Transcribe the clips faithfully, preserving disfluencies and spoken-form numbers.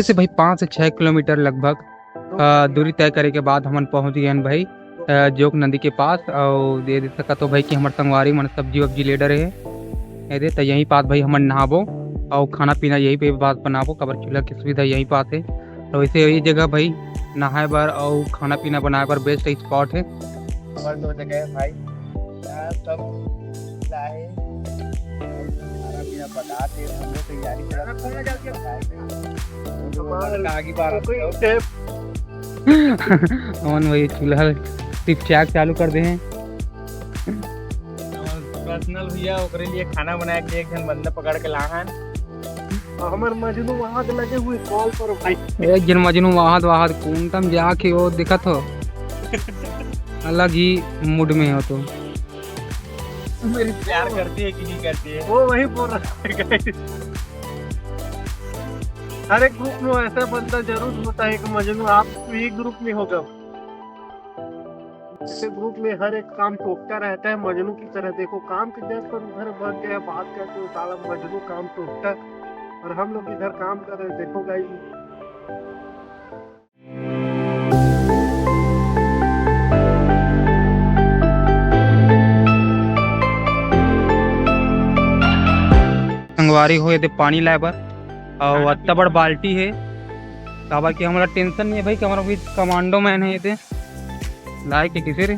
से भाई पाँच से छः किलोमीटर लगभग अ, दूरी तय करे के बाद हमन पहुंच गए हन भाई अ, जोंक नदी के पास। और ये देख सकत हो भाई कि हमर संगवारी मन सब्जी वब्जी ले डरे हे। ये दे, त यहीं पास भाई हमन नहाबो और खाना पीना यहीं पे पास बनाबो, काबर चूल्हा की सुविधा यहीं पास है। तो वैसे ये जगह भाई नहाए बर और खाना पीना बनाए बर बेस्ट स्पॉट है। हमारे दो जगह है भाई, यहाँ सब है। खाना पीना पका के हम लोग तैयारी करत हैं। हमारे आगे बार कोई शेफ। हमन वही चूल्हा टिपचाक चालू कर दे हैं। पर्सनल भैया ओकरे लिए खाना बनाए के एक झन बंदा पकड़ के लाहन। हमर मजनू वहां के लगे हुए कॉल पर भाई। एक झन मजनू वहां वहां कुंतम जाके वो दिखत हो। अलग ही मूड में हो तो। मेरी प्यार करती है कि नहीं करती है? वो वही बोल रहा है guys। हर एक ग्रुप में ऐसा बंदा जरूर होता है एक मजनू। आप भी ग्रुप में होगा। ऐसे ग्रुप में हर एक काम टोकता रहता है मजनू की तरह। देखो, काम के दर पर उधर भाग गया, बात करते हुए साला मजनू काम टोकता है और हम लोग इधर काम कर रहे हैं। देखो गाइस, संगवारी हो, ये दे पानी लाए बर, और अत्ता बड़ बाल्टी है, काबर कि हमारा टेंशन नहीं है भाई, कि हमारा भी कमांडो मैन है, ये दे लाए के किसे रे।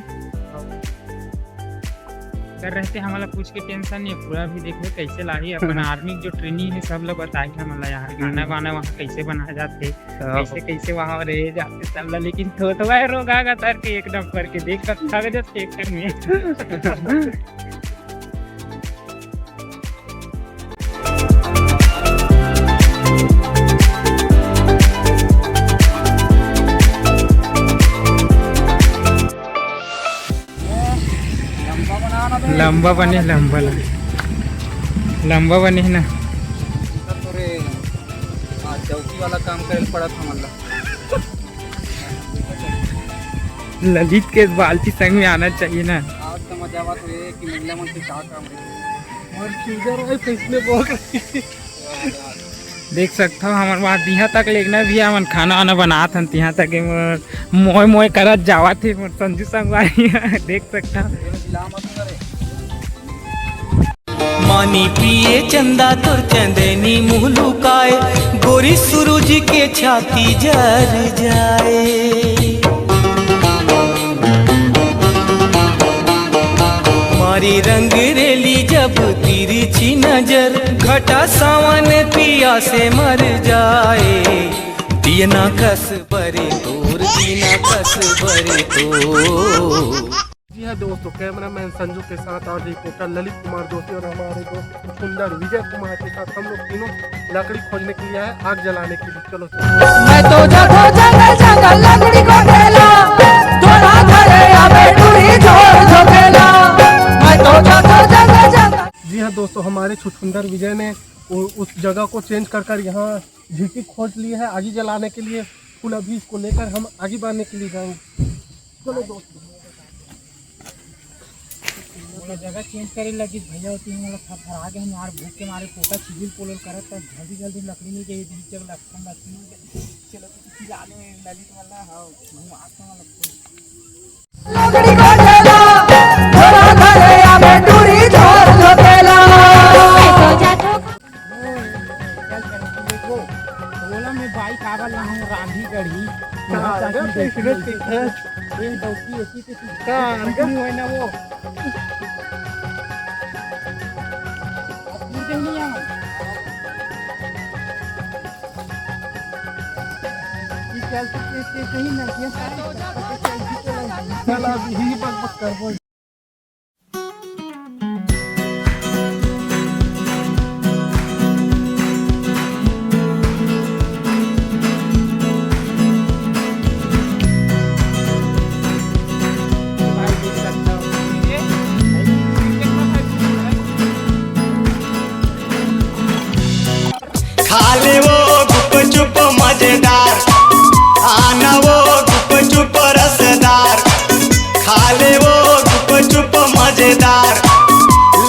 कर रहते, हमला कुछ के टेंशन नहीं, पूरा भी देखो कैसे लाही अपन आर्मी जो ट्रेनिंग है, सब लोग बताए हमला यहाँ खाना वाना वहाँ कैसे बनाया जाते, कैसे कैसे वहाँ रहे जाते सब ला, लेकिन थो थो भाई रोग आगा सर के एक नंबर के देख कर थक जाते एक में। लंबा बने, लंबा ला। लंबा बने है ना। तोरे, आ, चौकी वाला काम करे पड़त हमन ला। ललित के बाल्टी संग में आना चाहिए ना। आज तो मजा आवत हे कि महिला मन के का काम हे। और चूजा भाई फैसले बहुत देख सकथव, हमर बात इहाँ तक लेगना भी हमन खाना वाना बनात हन, तिहाँ तक एमन मोए मोए करत जावत हे मोर संजू संगवारी। देख सकथव। मानी पिए चंदा तोर चंदनी मुँह लुकाए, गोरी सूरज के छाती जर जाए। मारी रंग रेली जब तिरछी नजर, घटा सावन पिया से मर जाए। दियना कस बरे तोर, दियना कस बरे तोर। जी हाँ दोस्तों, कैमरामैन संजू के साथ और रिपोर्टर ललित कुमार जोशी और हमारे दोस्त सुंदर विजय कुमार के साथ हम लोग तीनों लकड़ी खोजने के लिए आए, आग जलाने के लिए। चलो। मैं तो जातो जंगल जंगल लकड़ी को ढेला, थोड़ा धरे अबे टूरी जोर जो खेला। मैं तो जातो जंगल जंगल। जी हाँ दोस्तों, हमारे छुछुंदर विजय ने उ-, उस जगह को चेंज कर कर यहाँ झिकी खोज ली है आगी जलाने के लिए। फुल अभी इसको लेकर हम आगी बांधने के लिए जाएंगे। चलो दोस्तों। मोला जगह चेंज करे लगिस भैया, ओती मोला थरथरा गे हन यार, भूख के मारे पोटा चिबिल पोलोल करत, त जल्दी जल्दी लकड़ी मिल गई, बीच जगह लटकन लटकन मिल गई। चलो, तो किसी जाने ललित वाला, हाँ, घुमा के वाला। लकड़ी को ढेला, थोड़ा धरे या में टूरी झोर झोकेला। ओला में बाइक आवा लाहूं रांधी गढ़ी। कहाँ आएगा? पिछले सीट है। ये डौकी ऐसी तो का आएगा? नहीं होए ना वो। अब गिर गई नहीं यहाँ। ये चल सकते थे कहीं ना, ये सारे चल सकते थे, चल भी चला नहीं। चल, अब यही बक बक कर बोल। खा ले वो गुपचुप मजेदार, आना वो गुपचुप रसदार। खा ले वो गुपचुप मजेदार,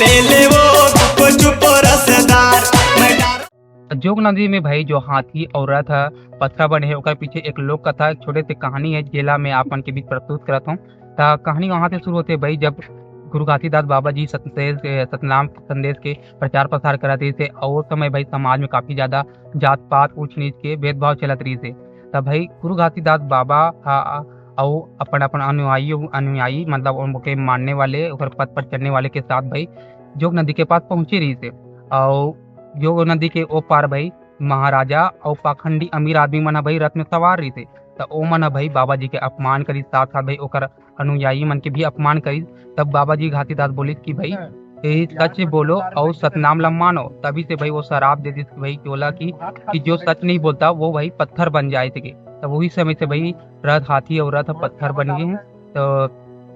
ले ले वो गुपचुप रसदार। मैं डार- जोग नदी में भाई जो हाथी अउ रथ ह पथरा बने हे, ओकर पीछे एक लोक कथा, एक छोटे से कहानी हे, जेला मैं आप मन के बीच प्रस्तुत करत हूँ। त कहानी वहाँ से शुरू होथे भाई, जब गुरु घासीदास बाबा जी सत-, सतनाम संदेश के प्रचार प्रसार करत रहिस हे, अउ ओ समय भाई समाज में काफी ज्यादा जात पात, ऊंच नीच के भेदभाव चलत रहिस हे। त भाई गुरु घासीदास बाबा ह अउ अपन अपन अनुयायी, अनुयायी मतलब उनके मानने वाले, ओकर पथ पर चलने वाले के साथ भाई जोग नदी के पास पहुंचे रहिस हे। अउ जोग नदी के ओ पार भाई महाराजा अउ पाखंडी अमीर आदमी मन ह भाई रथ में सवार रहिस हे। त ओ मन ह भाई बाबा जी के अपमान करिस, साथ साथ भाई ओकर अनुयायी मन के भी अपमान करिस। तब बाबा जी घासीदास बोलिस कि भाई, यही सच बोलो अउ सतनाम ल मानो। तभी से भाई वो श्राप दे दिस कि भाई कि ओला कि, कि जो सच नहीं बोलता वो भाई पत्थर बन जाए थे। तब वही समय से भाई रथ हाथी अउ रथ पत्थर बन गए हैं। तो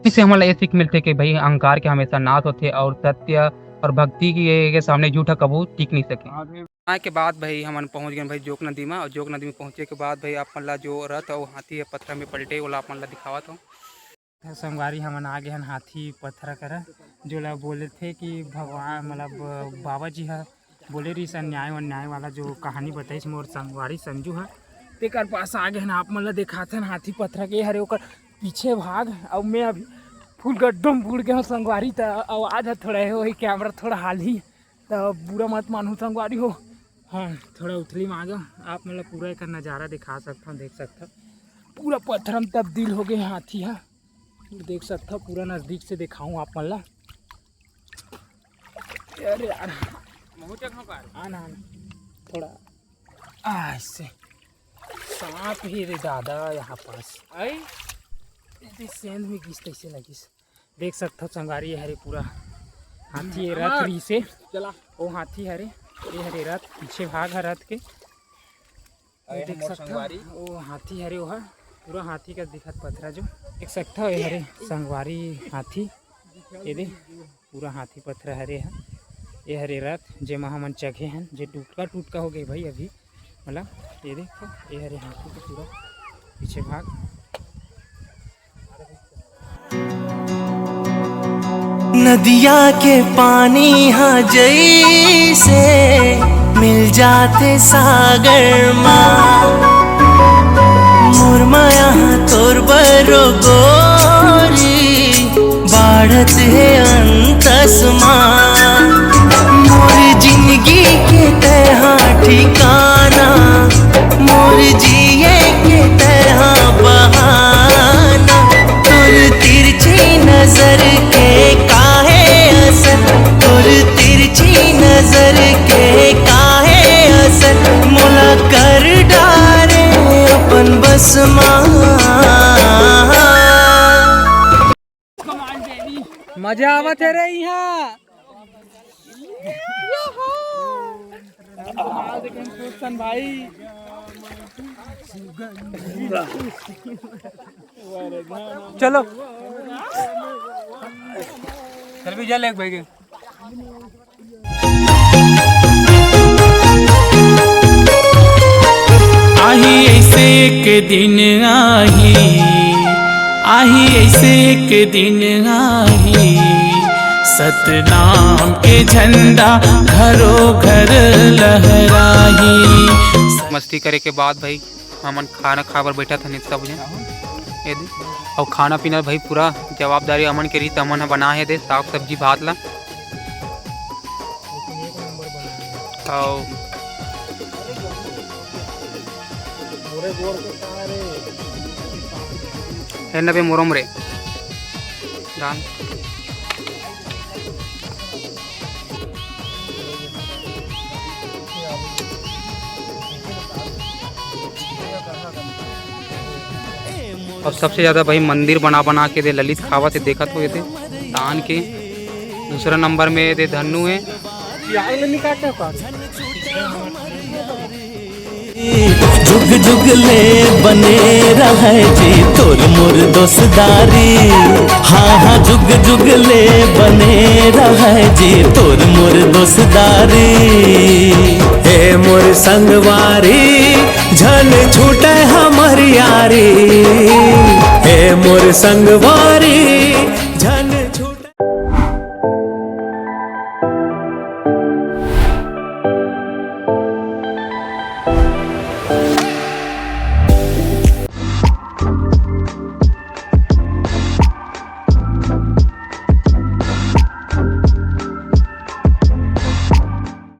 इससे हमन ला ये सीख मिलथे कि भाई अहंकार के हमेशा नाश होथे अउ सत्य अउ भक्ति के, के सामने झूठ ह कभू टिक नहीं सके। आए के बाद भाई हमन पहुंच गए भाई जोक नदी में, अउ जोक नदी में पहुंचे के बाद भाई आप मन ला जो रथ अउ हाथी ह पत्थर में पलटे, ओला आप मन ला दिखावत हूँ। संगवारी, हमन आ गए हन हाथी पत्थर करा, जोला बोले थे कि भगवान मतलब बाबा जी ह बोले रहिस अन्याय अन्याय वाला जो कहानी बताइस मोर संगवारी संजू ह, तेकर पास आ गए हन। आप मन ला दिखाथन हाथी पत्थर के हरे ओकर पीछे भाग। अउ मैं अभी फुल गड्ढम बूड़ गए हूँ संगवारी, त आवाज ह थोड़ा हे, वही कैमरा थोड़ा हाल ही, त बुरा मत मानहू संगवारी हो। हाँ, थोड़ा उथली में आ गए। आप मन ला पूरा एकर नजारा दिखा सकथव, देख सकथव पूरा पत्थर में तब्दील हो गए हाथी ह। देख सकथव, पूरा नजदीक से दिखाऊं आप मन ला। अरे यार, बहुत जगह पर। हाँ ना, हाँ ना। थोड़ा आ, ऐसे सांप ही रे दादा यहाँ पास। आई? ये सेंध में गिस तैसे लगिस। देख सकथव संगवारी, ये हरे पूरा हाथी ये रथ हाँ। रहिसे। चला। ओ हाथी हरे, ये हरे रथ, पीछे भाग ह रथ के। अरे ये देख हमर सकथव, संगवारी। ओ हाथी हरे, ओहा पूरा हाथी का दिखत पथरा जो। देख सकथव, ये हरे संगवारी हाथी, ये दे पूरा हाथी पथरा हरे ह। ये हरे रथ, जेमा हमन चघे हन, जे टूटका टूटका हो गए भाई अभी, मतलब ये देखो, ये हरे हाथी के पूरा पीछे भाग। नदिया के पानी ह जइसे मिल जाथे सागर मा, मोर मया ह तोर बर ओ गोरी, बाढ़त हे अंतस मा। मोर जिंदगी के तैहा ठिकाना, मोर जिए के तैहा बहाना। तोर तिरछी नजर के काहे असर, तोर तिरछी नजर के काहे असर, मोला कर डारे अपन बस मा। मजा आवत हे रे इहाँ। भाई, चलो, चल भी जा ले एक भाई के। आही ऐसे एक दिन आही, आही ऐसे एक दिन आही, सतनाम के झंडा घरो घर लहराही। मस्ती करे के बाद भाई हमन खाना खाए बर बैठत हन सब झन। ये दे, अउ खाना पीना भाई पूरा जवाबदारी हमन के रही, त हमन ह बनाए हे दे साग सब्जी भात ला। अउ हे नबे मोरम रे दान। अब सबसे ज्यादा भाई मंदिर बना बना के दे ललित खावत हे, देखत हो ये दे तान के। दूसरा नंबर में ये दे धन्नू है। जुग जुग ले बने रहे जी तोर मोर दोस्तारी। हाँ हाँ, जुग जुग ले बने रहे जी तोर मोर दोस्तारी। हे मोर संगवारी, झन छूटे हमर यारी। हे मोर संगवारी,